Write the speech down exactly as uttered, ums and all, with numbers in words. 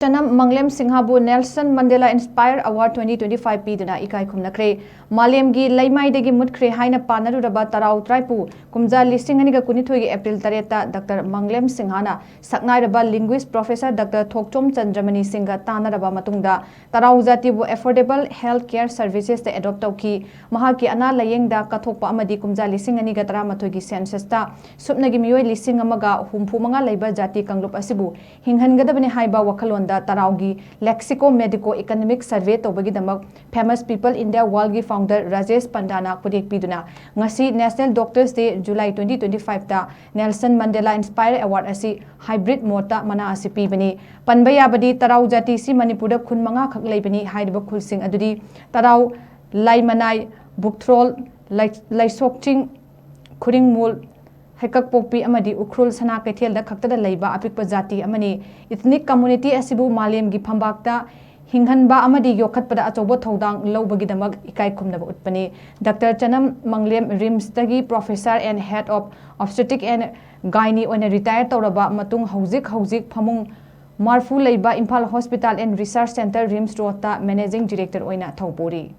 ꯆꯅꯝ ꯃꯪꯂꯦꯝ ꯁꯤꯡꯍꯕꯨ Nelson Mandela Inspire Award twenty twenty-five ꯄꯤꯗꯨꯅ ꯏꯀꯥꯏ ꯈꯨꯝꯅꯈ꯭ꯔꯦ꯫ ꯃꯥꯂꯦꯝꯒꯤ ꯂꯩꯃꯥꯏꯗꯒꯤ ꯃꯨꯠꯈ꯭ꯔꯦ ꯍꯥꯏꯅ ꯄꯥꯅꯔꯨꯔꯕ ꯇꯔꯥꯎ ꯇ꯭ꯔꯥꯏꯄꯨ ꯀꯨꯝꯖꯥ ꯂꯤꯁꯤꯡ ꯑꯅꯤꯒ ꯀꯨꯟꯅꯤꯊꯣꯏꯒꯤ April ꯇꯔꯦꯠꯇ Doctor ꯃꯪꯂꯦꯝ ꯁꯤꯡꯍꯅ ꯁꯛꯅꯥꯏꯔꯕ linguist Professor Doctor ꯊꯣꯛꯆꯣꯝ ꯆꯟꯗ꯭ꯔꯃꯅꯤ ꯁꯤꯡꯒ ꯇꯥꯟꯅꯔꯕ ꯃꯇꯨꯡꯗ ꯇꯔꯥꯎ ꯖꯥꯇꯤꯕꯨ affordable health care servicesꯇ adopt ꯇꯧꯈꯤ꯫ ꯃꯍꯥꯛꯀꯤ ꯑꯅꯥ ꯂꯥꯌꯦꯡꯗ ꯀꯠꯊꯣꯛꯄ ꯑꯃꯗꯤ ꯀꯨꯝꯖꯥ ꯂꯤꯁꯤꯡ ꯑꯅꯤꯒ ꯇꯔꯥꯃꯥꯊꯣꯏꯒꯤ censusꯇ ꯁꯨꯞꯅꯒꯤ ꯃꯤꯑꯣꯏ ꯂꯤꯁꯤꯡ ꯑꯃꯒ ꯍꯨꯝꯐꯨ ꯃꯉꯥ ꯂꯩꯕ ꯖꯥꯇꯤ ꯀꯥꯡꯂꯨꯞ ꯑꯁꯤꯕꯨ ꯍꯤꯡꯍꯟꯒꯗꯕꯅꯤ ꯍꯥꯏꯕ ꯋꯥꯈꯜꯂꯣꯟꯗ ꯇꯔꯥꯎꯒꯤ Lexico Medico Economic Survey ꯇꯧꯕꯒꯤꯗꯃꯛ Famous People India Worldꯒꯤ founder Rajesh ꯄꯟꯗꯥꯅ ꯈꯨꯗꯦꯛ ꯄꯤꯗꯨꯅ ꯉꯁꯤ National Doctors Day, July twenty twenty-fiveꯇ Nelson Mandela Inspire Award ꯑꯁꯤ hybrid modeꯇ ꯃꯅꯥ ꯑꯁꯤ ꯄꯤꯕꯅꯤ꯫ ꯄꯟꯕ ꯌꯥꯕꯗꯤ ꯇꯔꯥꯎ ꯖꯥꯇꯤꯁꯤ ꯃꯅꯤꯄꯨꯔꯗ ꯈꯨꯟ ꯃꯉꯥꯈꯛ ꯂꯩꯕꯅꯤ꯫ ꯍꯥꯏꯔꯤꯕ ꯈꯨꯜꯁꯤꯡ ꯑꯗꯨꯗꯤ ꯇꯔꯥꯎ, ꯂꯥꯏꯃꯅꯥꯏ, ꯕꯨꯛꯊ꯭ꯔꯣꯜ, ꯂꯩ-, ꯂꯩꯁꯣꯛꯆꯤꯡ, ꯈꯨꯔꯤꯡꯃꯨꯜ, ꯍꯩꯀꯛꯄꯣꯛꯄꯤ ꯑꯃꯗꯤ ꯎꯈ꯭ꯔꯨꯜ ꯁꯅꯥ ꯀꯩꯊꯦꯜꯗ ꯈꯛꯇꯗ ꯂꯩꯕ ꯑꯄꯤꯛꯄ ꯖꯥꯇꯤ ꯑꯃꯅꯤ꯫ Ethnic community ꯑꯁꯤꯕꯨ ꯃꯥꯂꯦꯝꯒꯤ ꯐꯝꯕꯥꯛꯇ ꯍꯤꯡꯍꯟꯕ ꯑꯃꯗꯤ ꯌꯣꯛꯈꯠꯄꯗ ꯑꯆꯧꯕ ꯊꯧꯗꯥꯡ ꯂꯧꯕꯒꯤꯗꯃꯛ ꯏꯀꯥꯏ ꯈꯨꯝꯅꯕ ꯎꯠꯄꯅꯤ꯫ Doctor ꯆꯅꯝ ꯃꯪꯂꯦꯝ RIMSꯇꯒꯤ Professor and Head of Obstetric and Gynae ꯑꯣꯏꯅ retire ꯇꯧꯔꯕ ꯃꯇꯨꯡ ꯍꯧꯖꯤꯛ ꯍꯧꯖꯤꯛ ꯐꯃꯨꯡ ꯃꯔꯐꯨ ꯂꯩꯕ Imphal Hospital and Research Centre, RIMS Roadꯇ Managing Director ꯑꯣꯏꯅ ꯊꯧ ꯄꯨꯔꯤ꯫